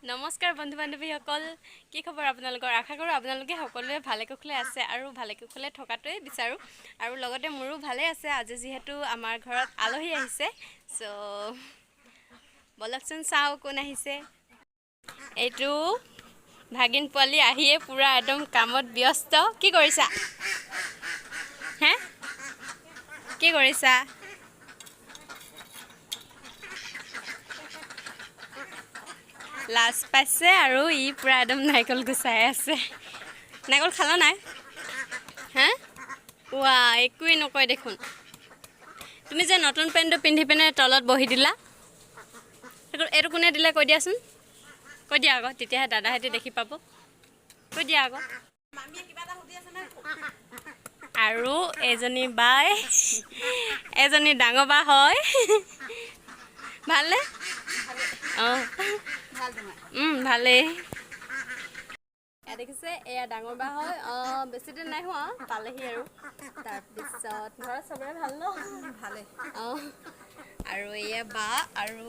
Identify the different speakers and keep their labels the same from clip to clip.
Speaker 1: নমস্কাৰ বন্ধু বান্ধৱীসকল, কি খবৰ আপোনালোকৰ? আশা কৰোঁ আপোনালোকে সকলোৱে ভালে কুশলে আছে আৰু ভালে কুশলে থকাটোৱেই বিচাৰোঁ। আৰু লগতে মোৰো ভালে আছে। আজি যিহেতু আমাৰ ঘৰত আলহী আহিছে, চ' ব'লকচোন চাওঁ কোন আহিছে। এইটো ভাগিন পোৱালি আহিয়ে পূৰা একদম কামত ব্যস্ত। কি কৰিছা হে? কি কৰিছা? লাজ পাইছে আৰু ই পূৰা একদম নাৰিকল গুচাই আছে। নাৰিকল খালা নাই? হা, ৱা একোৱেই নকয় দেখোন। তুমি যে নতুন পেণ্টটো পিন্ধি পিনে তলত বহি দিলা, এইটো কোনে দিলে কৈ দিয়াচোন। কৈ দিয়া আকৌ, তেতিয়াহে দাদাহঁতে দেখি পাব। কৈ দিয়া আকৌ। আৰু এজনী বাই, এজনী ডাঙৰ বা হয়। ভালনে? অঁ, ভালেই। এয়া দেখিছে, এয়া ডাঙৰ বা হয়। বেছি দিন নাই হোৱা, পালেহি আৰু। তাৰপিছত ঘৰত চবৰে ভাল ন?
Speaker 2: ভালে।
Speaker 1: অঁ, আৰু এয়া বা আৰু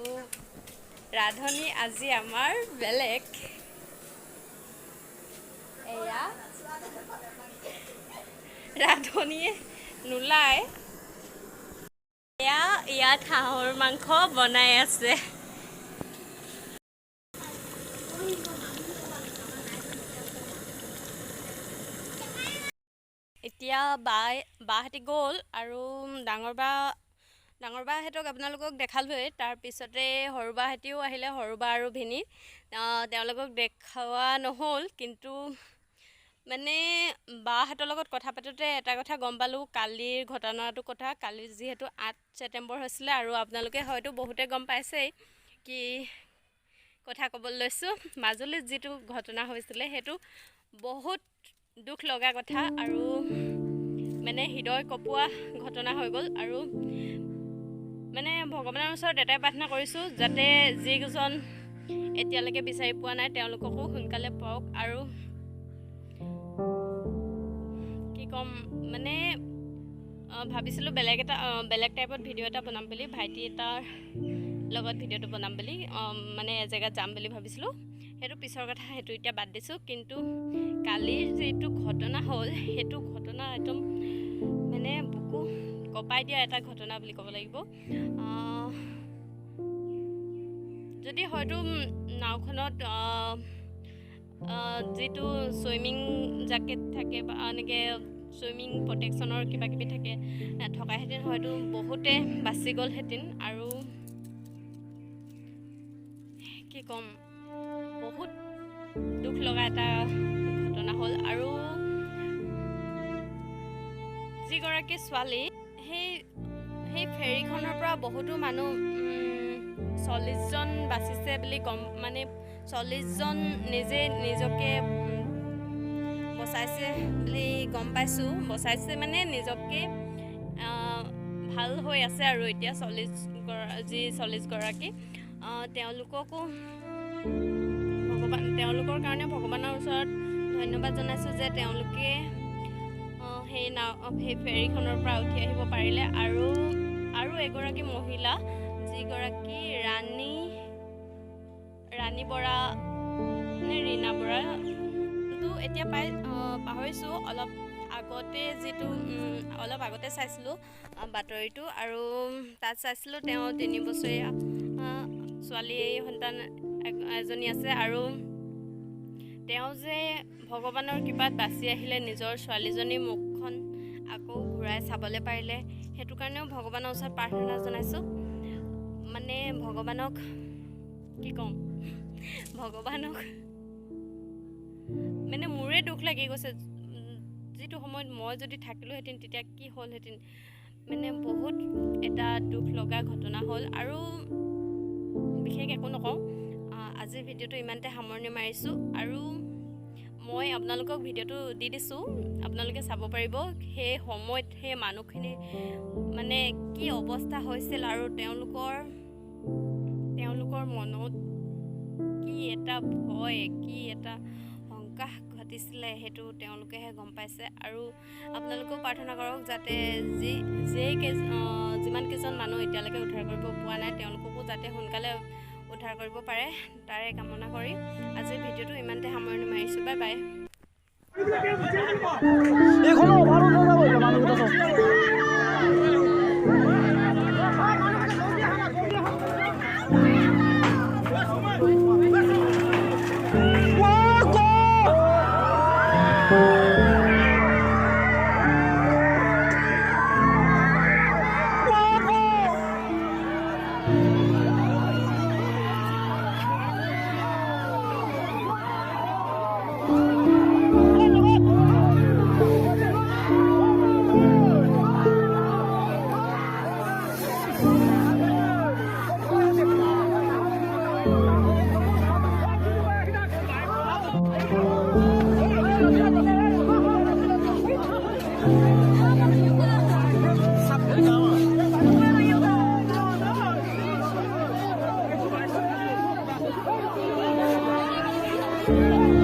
Speaker 1: ৰান্ধনী আজি আমাৰ বেলেগ। এয়া ৰান্ধনীয়ে নোলায়। এয়া ইয়াত হাঁহৰ মাংস বনাই আছে। এতিয়া বাহঁতি গ'ল আৰু ডাঙৰ বাহঁতক আপোনালোকক দেখালোৱেই। তাৰপিছতে সৰু বাহঁতিও আহিলে, সৰু বা আৰু ভিনী। তেওঁলোকক দেখুওৱা নহ'ল, কিন্তু মানে বাহঁতৰ লগত কথা পাতোঁতে এটা কথা গম পালোঁ, কালিৰ ঘটনাটোৰ কথা। কালি যিহেতু 8 ছেপ্টেম্বৰ হৈছিলে আৰু আপোনালোকে হয়তো বহুতে গম পাইছেই কি কথা ক'বলৈ লৈছোঁ। মাজুলীত যিটো ঘটনা হৈছিলে সেইটো বহুত দুখ লগা কথা আৰু মানে হৃদয় কঁপোৱা ঘটনা হৈ গ'ল। আৰু মানে ভগৱানৰ ওচৰত এটাই প্ৰাৰ্থনা কৰিছোঁ, যাতে যিকেইজন এতিয়ালৈকে বিচাৰি পোৱা নাই তেওঁলোককো সোনকালে পাওক। আৰু কি ক'ম, মানে ভাবিছিলোঁ বেলেগ এটা বেলেগ টাইপত ভিডিঅ' এটা বনাম বুলি, ভাইটি এটাৰ লগত ভিডিঅ'টো বনাম বুলি, মানে এজেগাত যাম বুলি ভাবিছিলোঁ। সেইটো পিছৰ কথা, সেইটো এতিয়া বাদ দিছোঁ। কিন্তু কালিৰ যিটো ঘটনা হ'ল, সেইটো ঘটনা একদম মানে বুকু কঁপাই দিয়া এটা ঘটনা বুলি ক'ব লাগিব। যদি হয়তো নাওখনত যিটো চুইমিং জেকেট থাকে বা এনেকৈ চুইমিং প্ৰটেকশ্যনৰ কিবা কিবি থাকে থকাহেঁতেন হয়তো বহুতে বাচি গ'লহেঁতেন। আৰু কি ক'ম, বহুত দুখ লগা এটা ঘটনা হ'ল। আৰু যিগৰাকী ছোৱালী সেই ফেৰীখনৰ পৰা বহুতো মানুহ 40জন বাচিছে বুলি গম, মানে 40জন নিজে নিজকে বচাইছে বুলি গম পাইছোঁ। বচাইছে মানে নিজকে ভাল হৈ আছে আৰু এতিয়া 40 গৰাকী তেওঁলোককো ভগৱান, তেওঁলোকৰ কাৰণে ভগৱানৰ ওচৰত ধন্যবাদ জনাইছোঁ যে তেওঁলোকে সেই নাও সেই ফেৰীখনৰ পৰা উঠি আহিব পাৰিলে। আৰু আৰু এগৰাকী মহিলা, যিগৰাকী ৰাণী ৰাণী বৰা নে ৰীণা বৰা, তো এতিয়া পাই পাহৰিছোঁ। অলপ আগতে যিটো অলপ আগতে চাইছিলোঁ বাতৰিটো, আৰু তাত চাইছিলোঁ তেওঁ 3 বছৰীয়া ছোৱালী সন্তান এজনী আছে। আৰু তেওঁ যে ভগৱানৰ কৃপাত বাচি আহিলে, নিজৰ ছোৱালীজনীৰ মুখখন আকৌ ঘূৰাই চাবলৈ পাৰিলে, সেইটো কাৰণেও ভগৱানৰ ওচৰত প্ৰাৰ্থনা জনাইছোঁ। মানে ভগৱানক কি ক'ম, ভগৱানক মানে মোৰে দুখ লাগি গৈছে। যিটো সময়ত মই যদি থাকিলোহেঁতেন তেতিয়া কি হ'লহেঁতেন, মানে বহুত এটা দুখ লগা ঘটনা হ'ল। আৰু বিশেষ একো নকওঁ, আজিৰ ভিডিঅ'টো ইমানতে সামৰণি মাৰিছোঁ। আৰু মই আপোনালোকক ভিডিঅ'টো দি দিছোঁ, আপোনালোকে চাব পাৰিব সেই সময়ত সেই মানুহখিনি মানে কি অৱস্থা হৈছিল আৰু তেওঁলোকৰ তেওঁলোকৰ মনত কি এটা ভয়, কি এটা শংকা ঘটিছিলে, সেইটো তেওঁলোকেহে গম পাইছে। আৰু আপোনালোকেও প্ৰাৰ্থনা কৰক যাতে যি যিমান কেইজন মানুহ এতিয়ালৈকে উদ্ধাৰ কৰিব পৰা নাই, তেওঁলোককো যাতে সোনকালে উদ্ধাৰ কৰিব পাৰে তাৰে কামনা কৰি আজিৰ ভিডিঅ'টো ইমানতে সামৰণি মাৰিছোঁ। Bye bye.
Speaker 2: Thank you.